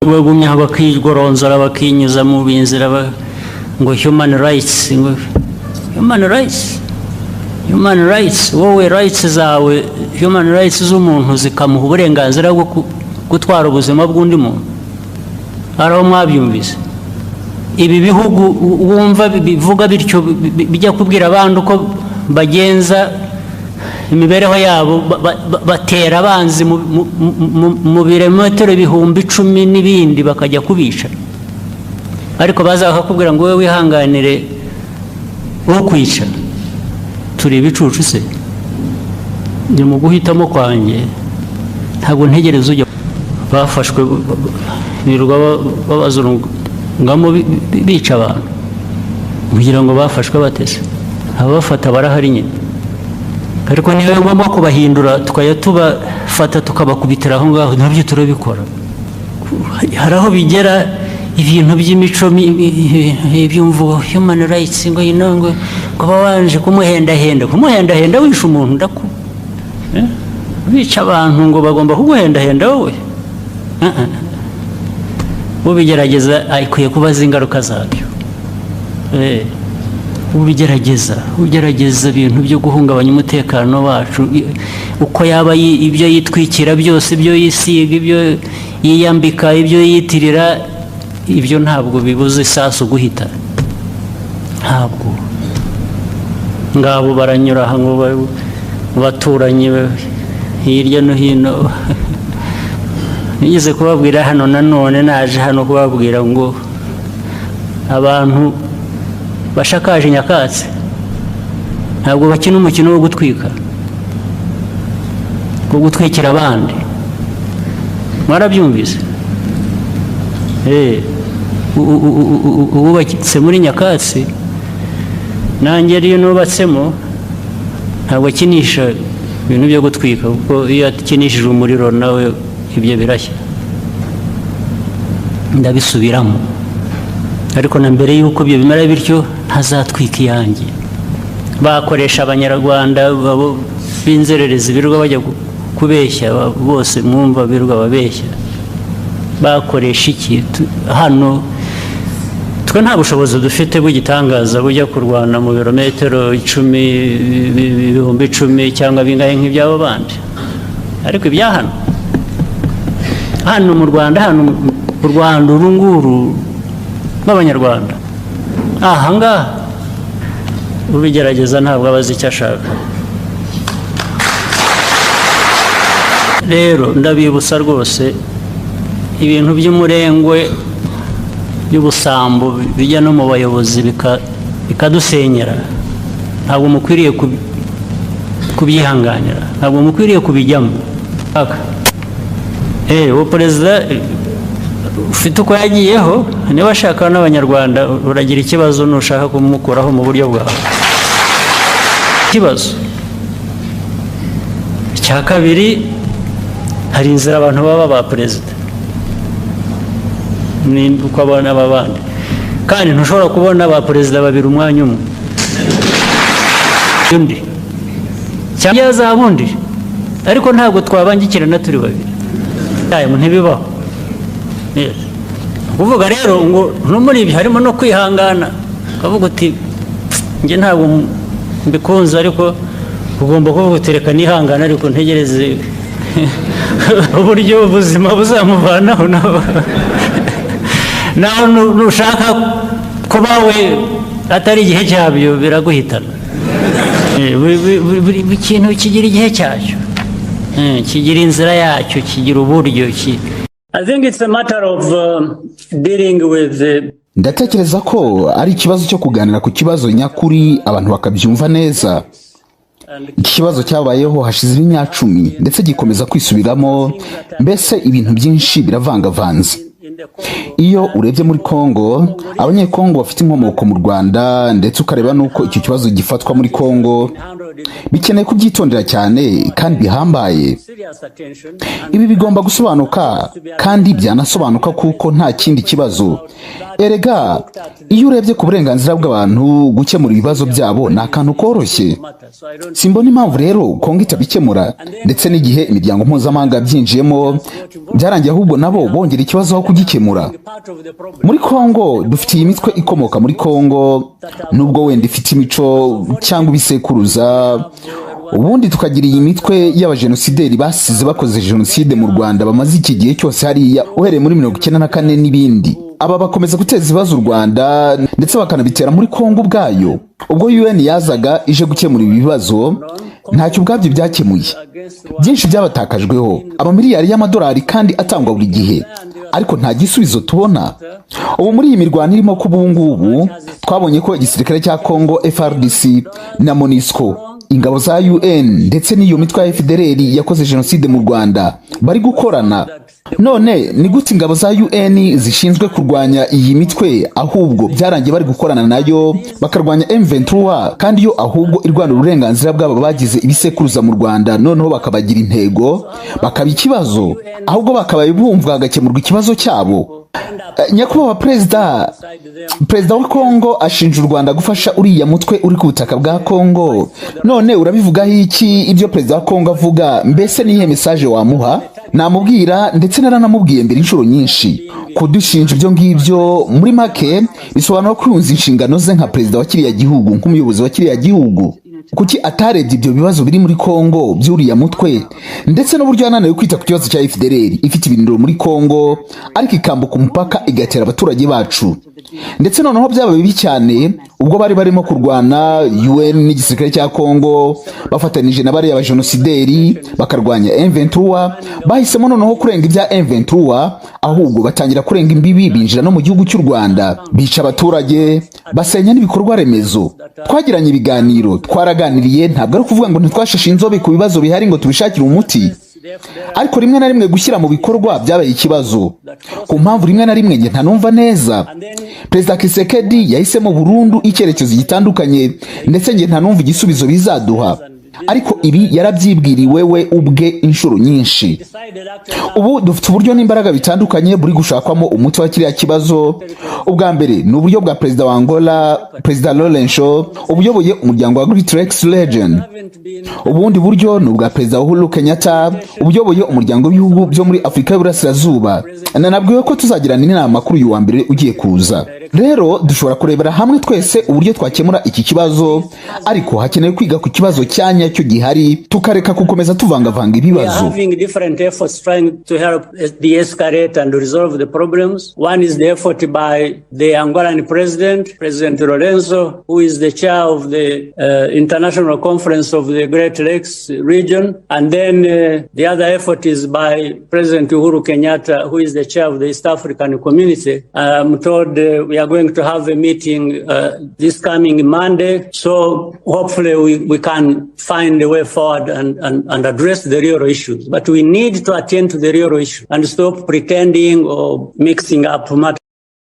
Bagumye aho bakigoronzora, bakinyuza mu binzira ngo human rights, ngo human rights, human rights. Wowe rights zawe, human rights z'umuntu zikamuha uburenganzira bwo gutwara ubuzima bw'undi muntu? Hari aho mwabyumvise? Ibi bihugu wumva bivuga bityo, bijya kubwira abandi uko bagenza imibereho yabo, batera abanzi mu birometero 10,000 n'ibindi, bakajya kubica, ariko baza bakakubwira ngo wowe wihanganire ukwica. Turi ibicucu se? Ni mu guhitamo kwanjye, ntabwo ntegereza ujya bafashwe birirwa babazurungamo bica abantu kugira ngo bafashwe batese. Ababafata barahari nyine, ariko niba ngombwa kubahindura, tukajya tubafata tukabakubitira aho ngaho, nabyo turabikora. Hari aho bigera, ibintu by'imico, ibyumvo, human rights, ngo you know, ngo babanje kumuhendahenda, kumuhendahenda wishe umuntu. Ndaku Eh? Bica abantu ngo bagomba kuguhendahenda wowe? Ubigerageza akwiye kubaza ingaruka zabyo. Ubigerageza, ugerageza ibintu byo guhungabanya umutekano wacu, uko yaba ibyo yitwikira byose, ibyo yisiga, ibyo yiyambika, ibyo yiyitirira, ibyo ntabwo bibuza isasu guhita. Ntabwo ngabo baranyura aha ngo mu baturanyi hirya no hino. Nigeze kubabwira hano, nanone naje hano kubabwira ngo abantu bashakaje nyakatsi ntabwo bakina umukino wo gutwika, wo gutwikira abandi. Mwarabyumvise? Uwubatse muri nyakatsi, nanjye ariyo nubatsemo, ntabwo akinisha ibintu byo gutwika, kuko iyo akinishije umuriro nawe ibyo birashya. Ndabisubiramo, ariko na mbere y'uko ibyo bimera bityo, ntazatwika iyanjye. Bakoresha Abanyarwanda b'inzererezi birirwa bajya kubeshya bose, mwumva birirwa babeshya, bakoresha iki? Hano twe nta bushobozi dufite bw'igitangaza bujya kurwana mu birometero 10, 10,000 cyangwa bingahe nk'iby'abo bandi, ariko ibya hano, hano mu Rwanda, hano mu Rwanda uru nguru rw'Abanyarwanda, aha ngaha, ubigerageza ntabwo aba azi icyo ashaka. Rero ndabibutsa rwose, ibintu by'umurengwe, by'ubusambo bijya no mu bayobozi bikadusenyera, ntabwo mukwiriye kubyihanganira, ntabwo mukwiriye kubijyamo. Uwo perezida ufite uko yagiyeho, niba ashaka n'Abanyarwanda, uragira ikibazo nushaka kumukuraho mu buryo bwawe. Ikibazo icya kabiri, hari inzira abantu baba ba perezida, ni uko abona aba bandi, kandi ntushobora kubona ba perezida babiri umwanya umwe, undi cyangwa yazaba undi, ariko ntabwo twabangikirana turi babiri. Ntibibaho. Yes. Kuvuga rero ngo no muri ibyo harimo no kwihangana, ukavuga uti njye ntabwo mbikunze, ariko ugomba kuvuga uti reka nihangane, ariko ntegereze uburyo ubuzima buzamuvanaho. Nawe nushaka kuba we atari igihe cyabyo, biraguhitana. Buri kintu kigira igihe cyacyo, kigira inzira yacyo, kigira uburyo. I think it's a matter of dealing with the Ndatekereza ko ari ikibazo cyo kuganira ku kibazo nyakuri, abantu bakabyumva neza. Iki kibazo cyabayeho hashize imyaka 10, ndetse gikomeza kwisubiramo, mbese ibintu byinshi biravangavanze. Iyo urebye muri Kongo, Abanyekongo bafite inkomoko mu Rwanda, ndetse ukareba n'uko icyo kibazo gifatwa muri Kongo, bikeneye kubyitondera cyane kandi bihambaye. Ibi bigomba gusobanuka kandi byanasobanuka, kuko nta kindi kibazo. Erega iyo urebye ku burenganzira bw'abantu, gukemura ibibazo byabo ni akantu koroshye. Simbona impamvu rero Kongo itabikemura, ndetse n'igihe imiryango mpuzamahanga yabyinjiyemo, byarangiye ahubwo nabo bongera ikibazo aho kugikemura. kugikemura. Muri Kongo dufite iyi mitwe ikomoka muri Kongo, nubwo wenda ifite imico cyangwa ibisekuruza. Ubundi tukagira iyi mitwe y'abajenosideri basize bakoze jenoside mu Rwanda, bamaze iki gihe cyose hariya uhereye muri 94 n'ibindi. Aba bakomeza guteza ibibazo u Rwanda, ndetse bakanabitera muri Kongo ubwayo. Ubwo UN yazaga ije gukemura ibi bibazo, ntacyo ubwabyo byakemuye. Byinshi byabatakajweho, amamiliyari y'amadolari kandi atangwa buri gihe, ariko nta gisubizo tubona. Ubu muri iyi mirwano irimo kuba ubu ngubu, twabonye ko igisirikare cya Kongo FARDC na MONUSCO, ingabo za UN, ndetse n'iyo mitwe ya FDLR yakoze jenoside mu Rwanda bari gukorana. None ni gute ingabo za UN zishinzwe kurwanya iyi mitwe ahubwo byarangiye bari gukorana nayo bakarwanya M23, kandi yo ahubwo irwana uburenganzira bw'aba bagize ibisekuruza mu Rwanda, noneho bakabagira intego, bakaba ikibazo, ahubwo bakabaye bumva hagakemurwa ikibazo cyabo? Nyakubahwa perezida, wa Kongo ashinja u Rwanda gufasha uriya mutwe uri ku butaka bwa Kongo. None urabivugaho iki ibyo perezida wa Kongo avuga? Mbese niyihe message wamuha? Namubwira, ndetse naranamubwiye mbere inshuro nyinshi, kudushinja ibyo ngibyo muri make bisobanura ko yunze inshingano ze nka perezida wa kiriya gihugu, nk'umuyobozi wa kiriya gihugu. Kuki atarebye ibyo bibazo biri muri Kongo by'uriya mutwe, ndetse n'uburyo yananiwe kwita ku kibazo cya FDLR ifite ibirindiro muri Kongo, ariko ikambuka umupaka igatera abaturage bacu? Ndetse noneho byaba bibi cyane ubwo bari barimo kurwana, UN n'igisirikare cya Kongo bafatanije na bariya bajenosideri bakarwanya M23, bahisemo noneho kurenga ibya M23, ahubwo batangira kurenga imbibi, binjira no mu gihugu cy'u Rwanda, bica abaturage, basenya n'ibikorwa remezo. Twagiranye ibiganiro, twaraganiriye. Ntabwo ari ukuvuga ngo ntitwashashe inzobe ku bibazo bihari ngo tubishakire umuti, ariko rimwe na rimwe gushyira mu bikorwa byabaye ikibazo ku mpamvu rimwe na rimwe njye ntanumva neza. Perezida Tshisekedi yahisemo burundu icyerekezo gitandukanye, ndetse njye ntanumva igisubizo bizaduha, ariko ibi yarabyibwiriwe we ubwe inshuro nyinshi. Ubu dufite uburyo n'imbaraga bitandukanye buri gushakwamo umuti wa kiriya kibazo. Ubwa mbere ni uburyo bwa perezida wa Angola, Perezida Lourenço, ubuyoboye umuryango wa Great Lakes Region. Ubundi buryo ni ubwa Perezida Uhuru Kenyatta, ubuyoboye umuryango w'ibihugu byo muri Afurika y'Uburasirazuba. Nanabwiwe ko tuzagirana inama kuri uyu wa mbere ugiye kuza. Rero dushobora kurebera hamwe twese uburyo twakemura iki kibazo, ariko hakenewe kwiga ku kibazo cya nyacyo gihari, tukareka gukomeza tuvangavanga We are ibibazo. having different efforts trying to help de-escalate and resolve the problems. One is the effort by the Angolan president, President Lourenço, who is the chair of the International Conference of the Great Lakes region. And then the other effort is by President Uhuru Kenyatta, who is the chair of the East African Community. I'm told we are going to have a meeting this coming Monday. So hopefully we can find a way forward and address the real issues. But we need to attend to the real issue and stop pretending or mixing up matters.